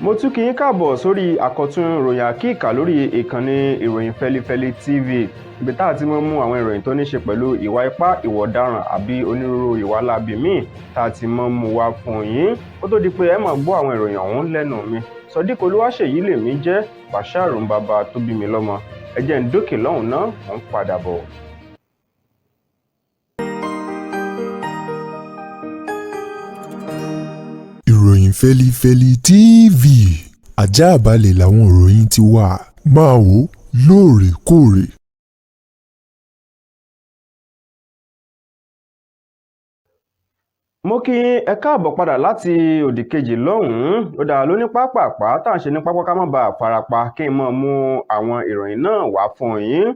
Mo tún kí yín káàbọ̀ sórí àkọ́tún ìròyìn àkíkà lórí ìkànnì Ìròyìn Fẹlifẹli TV, ibi tá a ti máa ń mú àwọn ìròyìn tó ní ṣe pẹ̀lú ìwà ipá, ìwà ọ̀daràn àbí onírúurú ìwà láabi míì tá a ti máa ń mú wá fún yín. Kó tó di pé ẹ máa gbọ́ àwọn ìròyìn ọ̀hún lẹ́nu mi, Sodiq Olúwaṣèyí lèmi jẹ́, Bashir bàbá tó bí mi lọ́mọ. Ẹ jẹ́ ń dókè lọ́hùn náà, mò ń padà bọ̀. Ìròyìn Fẹlifẹli TV, ajáàbalẹ̀ làwọn ìròyìn ti wà, máa wò ó lóòrèkóòrè. Mo kí yín, ẹ káàbọ̀ padà láti òdì kejì lọ́hùn-ún. Ó dáa lóní pápápá tá à ń ṣe ní pápá ká má bàa farapa kí n máa mú àwọn ìròyìn náà wá fún yín.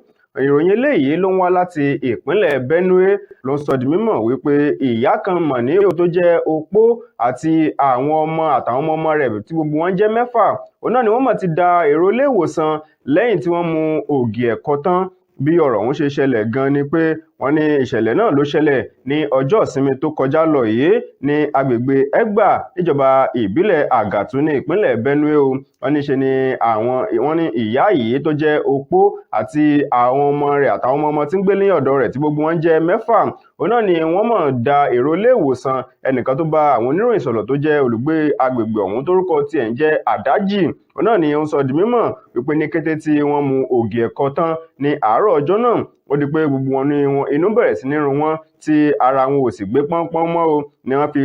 Ìròyìn eléyìí ló ń wá láti ìpínlẹ̀ Benue, ló ń sọ di mímọ̀ wípé ìyá kan mọ̀ ní tó jẹ́ opó àti àwọn ọmọ àtàwọn ọmọ ọmọ rẹ̀ tí gbogbo wọn jẹ́ mẹ́fà, òun náà ni wọ́n mọ̀ ti da èrò ilé ìwòsàn lẹ́yìn tí wọ́n mu ògì ẹ̀kọ tán. Bí ọ̀rọ̀ ọ̀hún ṣe ṣẹlẹ̀ gan ni pé wọ́n ní ìṣẹ̀lẹ̀ náà ló ṣẹlẹ̀ ní ọjọ́ ìsinmi tó kọjá lọ yìí ní agbègbè Ẹ̀gbà níjọba ìbílẹ̀ Àgàtú ní ìpínlẹ̀ Benue o. Wọ́n ní ṣe ni àwọn wọ́n ní ìyá yìí tó jẹ́ opó àti àwọn ọmọ rẹ̀ àtàwọn ọmọ ọmọ tí ń gbé ní ọ̀dọ̀ rẹ̀ tí gbogbo wọn jẹ́ mẹ́fà, òun náà ni wọ́n mọ̀ da èrò ilé ìwòsàn. Ẹnìkan tó bá àwọn oníròyìn sọ̀rọ̀ tó jẹ́ olùgbé agbègbè ọ̀hún tórúkọ tiẹ̀ ń jẹ́ Àdájì, òun náà ni ó ń sọ di mímọ̀ wípé ní kété tí wọ́n mu ògì ẹ̀kọ tán ní àárọ̀ ọjọ́ náà, ó di pé gbogbo wọn ní wọn inú bẹ̀rẹ̀ sí ní run wọ́n tí ara wọn ò sì gbé pọ́npọ́n mọ́ o, ni wọ́n fi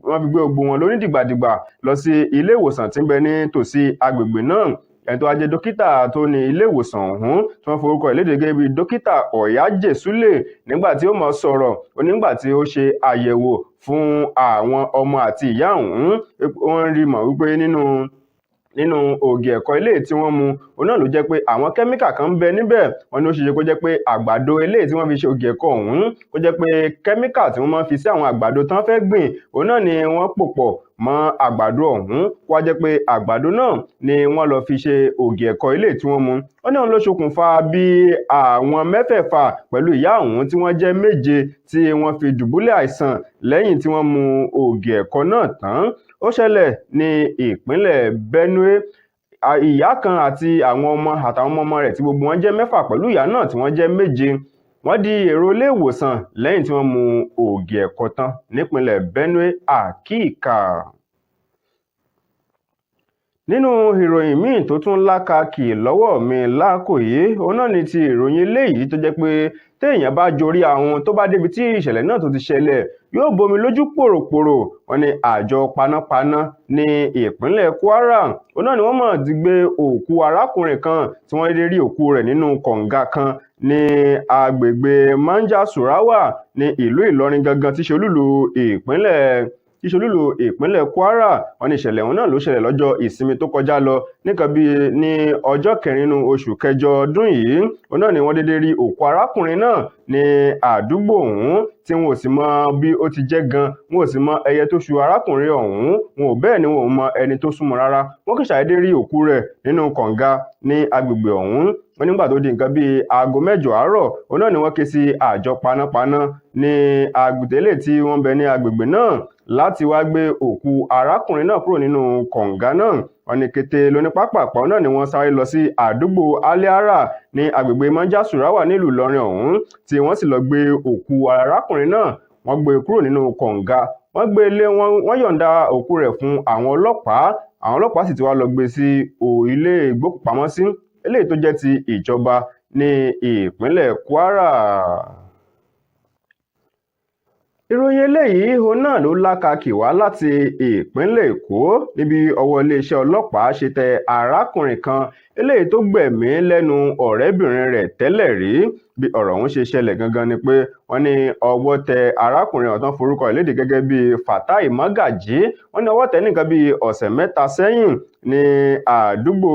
gbé gbogbo wọn lóní dìgbàdìgbà lọ sí ilé ìwòsàn tí ń bẹ ní tòsí agbègbè náà. Ẹni tó wá jẹ́ dókítà tó ní ilé ìwòsàn ọ̀hún tí wọ́n forúkọ ẹ̀ léde gẹ́gẹ́ bí dókítà Ọ̀yájè Súlè, nígbà tí ó mọ̀ sọ̀rọ̀, ó nígbà tí ó ṣe àyẹ̀wò fún àwọn ọmọ àti ìyá ọ̀hún, wọ́n rí mọ̀ wípé nínú ògì ẹ̀kọ ilé tí wọ́n mu, òun náà ló jẹ́ pé àwọn kẹ́míkà kan ń bẹ níbẹ̀. Wọ́n ní ó ṣeéṣe kó jẹ́ pé àgbàdo ilé tí wọ́n fi ṣe ògì ẹ̀kọ ọ̀hún, kó jẹ́ pé kẹ́míkà tí wọ́n máa ń fi sí àwọn àgbàdo tán fẹ́ gbìn, òun náà ni wọ́n pò pọ̀ mọ́ àgbàdo ọ̀hún, kó wá jẹ́ pé àgbàdo náà ni wọ́n lọ fi ṣe ògì ẹ̀kọ ilé tí wọ́n mu. Wọ́n ní òun ló ṣokùnfà bí àwọn mẹ́fẹ̀ẹ̀fà pẹ̀lú ìyá ọ̀hún tí wọ́n jẹ́ méje tí wọ́n fi dùbúlẹ̀ àìsàn lẹ́yìn tí wọ́n mu ògì ẹ̀kọ náà tán. Ó ṣẹlẹ̀ ní ìpínlẹ̀ Benue. Ìyá kan àti àwọn ọmọ àtàwọn ọmọ ọmọ rẹ̀ tí gbogbo wọn jẹ́ mẹ́fà pẹ̀lú ìyá náà tí wọ́n jẹ́ méje, wọ́n di èrò ilé ìwòsàn lẹ́yìn tí wọ́n mu ògì ẹ̀kọ tán nípínlẹ̀ Benue. Àkíkà. Nínú ìròyìn míì tó tún lákàkì lọ́wọ́ mi láàkó yìí, òun náà ni ti ìròyìn eléyìí tó jẹ́ pé téèyàn bá jorí àwọn tó bá débi tí ìṣẹ̀lẹ̀ náà tó ti ṣẹlẹ̀ yóò bomi lójú pòròpòrò. Wọ́n ní àjọ panápaná ní ìpínlẹ̀ Kwara, òun náà ni wọ́n mọ̀ ti gbé òkú arákùnrin kan tí wọ́n rí òkú rẹ̀ nínú kànga kan ní agbègbè Manja Surawa ní ìlú Ìlọrin gangan tí ṣe olúlu ìpínlẹ̀ Kwara. Wọ́n ní ìṣẹ̀lẹ̀ ọ̀hún náà ló ṣẹlẹ̀ lọ́jọ́ ìsinmi tó kọjá lọ nìkan bíi ní ọjọ́ kẹrin nínú oṣù kẹjọ ọdún yìí. Òun náà ni wọ́n dédé rí òkú arákùnrin náà ní àdúgbò ọ̀hún tí wọn ò sì mọ bí ó ti jẹ́ gan, wọn ò sì mọ ẹyẹ tó ṣu arákùnrin ọ̀hún, wọn ò bẹ́ẹ̀ ni wọn ò mọ ẹni tó súnmọ́ rárá. Wọ́n kì í ṣàdédé rí òkú rẹ̀ nínú kànga ní agbègbè ọ̀hún. Wọ́n nígbà tó di nǹkan bíi aago mẹ́jọ àárọ̀, òun náà ni wọ́n ké sí àjọ panápaná ní agbètélé tí wọ́n bẹ ní agbègbè náà láti wá gbé òkú arákùnrin náà kúrò nínú kànga náà. Wọ́n ní kété lóní pápápá náà ni wọ́n sáré lọ sí àdúgbò Aliara ní agbègbè Manja Surawa nílùú Ìlọrin ọ̀hún, tí wọ́n sì lọ gbé òkú arákùnrin náà. Wọ́n gbé e kúrò nínú kànga, wọ́n gbé lé wọ́n yọ̀ǹda òkú rẹ̀ fún àwọn ọlọ́pàá. Àwọn ọlọ́pàá sì ti wá lọ gbé sí ilé ìgbókùpamọ́sí eléyìí tó jẹ́ ti ìjọba ní ìpínlẹ̀ Kwara. Ìròyìn eléyìí òun náà ló lákàkì wá láti ìpínlẹ̀ Èkó níbi ọwọ́ iléeṣẹ́ ọlọ́pàá ṣe tẹ arákùnrin kan eléyìí tó gbẹ̀mí lẹ́nu ọ̀rẹ́bìnrin rẹ̀ tẹ́lẹ̀ rí. Bí ọ̀rọ̀ ọ̀hún ṣe ṣẹlẹ̀ gangan ni pé wọ́n ní ọwọ́ tẹ arákùnrin ọ̀tán forúkọ ìlédè gẹ́gẹ́ bíi Fatai Magaji. Wọ́n ní ọwọ́ tẹ̀ nìkan bíi ọ̀sẹ̀ mẹ́ta sẹ́yìn ní àdúgbò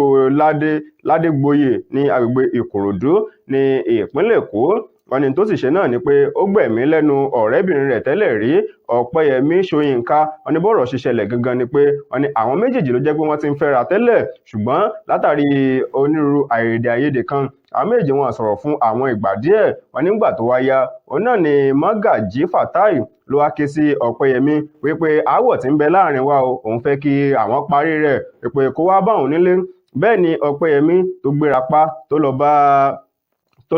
Ládégbòye ní agbègbè Ìkòròdú ní ìpínlẹ̀ Èkó. Wọ́n ní tó sì ṣe náà ni pé ó gbẹ̀mí lẹ́nu ọ̀rẹ́bìnrin rẹ̀ tẹ́lẹ̀ rí, Ọ̀pẹ́yẹmí Ṣóyínká. Wọ́n ní bọ́rọ̀ ṣe ṣẹlẹ̀ gangan ni pé wọ́n ní àwọn méjèèjì ló jẹ́ pé wọ́n ti ń fẹ́ra tẹ́lẹ̀, ṣùgbọ́n látàrí onírúurú àìyedè kan Àwọn méjèèjì wọn sọ̀rọ̀ fún àwọn ìgbà díẹ̀. Wọn nígbà tó wá yá, òun náà ni Mọ́gàjí Fatai ló wá ké sí Ọpẹ́yẹmí wípé aáwọ̀ tí ń bẹ láàrin wa o, òun fẹ́ kí àwọn parí rẹ̀, wípé kó wá bá òun nílé. Bẹ́ẹ̀ ni Ọpẹ́yẹmí tó gbéra pa tó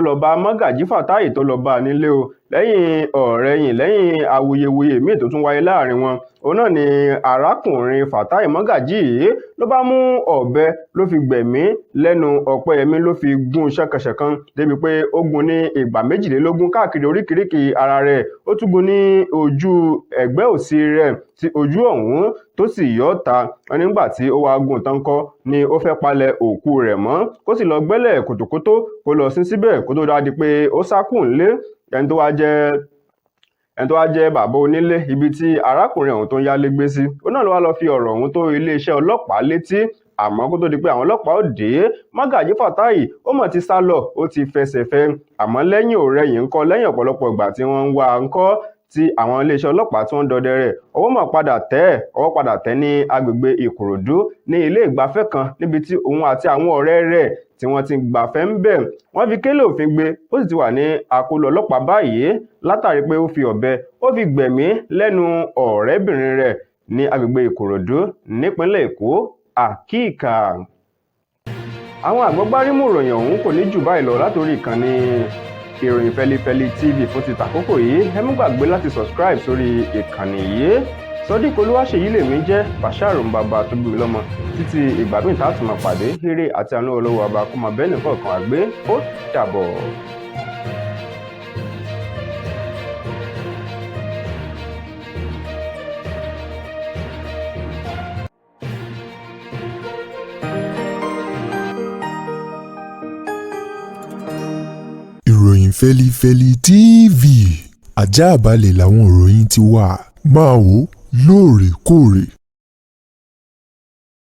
lọ bá Mọ́gàjí Fatai, tó lọ bá a nílé o. Lẹ́yìn ọ̀rẹyìn, lẹ́yìn awuyewuye míì tó tún wáyé láàrin wọn, òun náà ni arákùnrin Fatai Mọ́gàjí yìí ló bá mú ọ̀bẹ, ló fi gbẹ̀mí lẹ́nu Ọpẹ́yẹmí, ló fi gún ṣánkanṣànkan débi pé ó gún ní ìgbà 22 káàkiri oríkìíríkìí ara rẹ̀. Ó tún gún ní ojú ẹ̀gbẹ́ òsì rẹ̀ tí ojú ọ̀hún tó sì yọ́ ta. Wọn nígbà tí ó wá gún tán kọ́ ni ó fẹ́ palẹ̀ òkú rẹ̀ mọ́, kó sì lọ gbẹ́lẹ̀ kòtòkótó kó lọ sin síbẹ̀, kó tó dáa di pé ó sá kúrò nílé. Ẹni tó wá jẹ́ bàbá onílé ibi tí arákùnrin ọ̀hún tó ń yálé gbé sí, òun náà ló wá lọ fi ọ̀rọ̀ ọ̀hún tó iléeṣẹ́ ọlọ́pàá létí. Àmọ́ kó tó di pé àwọn ọlọ́pàá ò dé, Mọ́gàjí Fatai ó mọ̀ ti sá lọ, ó ti fẹsẹ̀ fẹ́. Àmọ́ lẹ́yìn òrẹyìn ńkọ́, lẹ́yìn ọ̀pọ̀lọpọ̀ ìgbà tí wọ́n ń wá ńkọ́, tí àwọn iléeṣẹ́ ọlọ́pàá tí wọ́n ń dọdẹ rẹ̀, ọwọ́ mọ̀ padà tẹ̀ ẹ́. Ọwọ́ padà tẹ̀ ní agbègbè Ìkòròdú ní ilé ìgbafẹ́ kan níbi tí òun àti àwọn ọ̀rẹ́ rẹ̀ tí wọ́n ti gbafẹ́ ń bẹ̀. Wọ́n fi kélé òfin gbé, ó sì ti wà ní akóló ọlọ́pàá báyìí látàrí pé ó fi ọ̀bẹ ó fi gbẹ̀mí lẹ́nu ọ̀rẹ́bìnrin rẹ̀ ní agbègbè Ìkòròdú nípínlẹ̀ Èkó. Àkíkà àwọn àgbọ́gbárímù ìròyìn ọ̀hún kò ní jù báyìí lọ látòrí ìkànnì Ìròyìn Fẹlifẹli TV fún ti tàkókò yìí. Ẹ má gbàgbé láti subscribe sórí ìkànnì yìí. Sodiq Olúwaṣèyí lèmi jẹ́, Bashir bàbá tó bí mi lọ́mọ. Títí ìgbà míì tá a tún máa pàdé, eré àti àánú olówó ọba kó máa bẹ́ẹ̀ nìkan kan àgbé. Ó dàbọ̀. Ìròyìn Fẹ́lifẹ́li TV, àjààbálẹ̀ làwọn ìròyìn ti wà. Máa wò lóòrèkóòrè.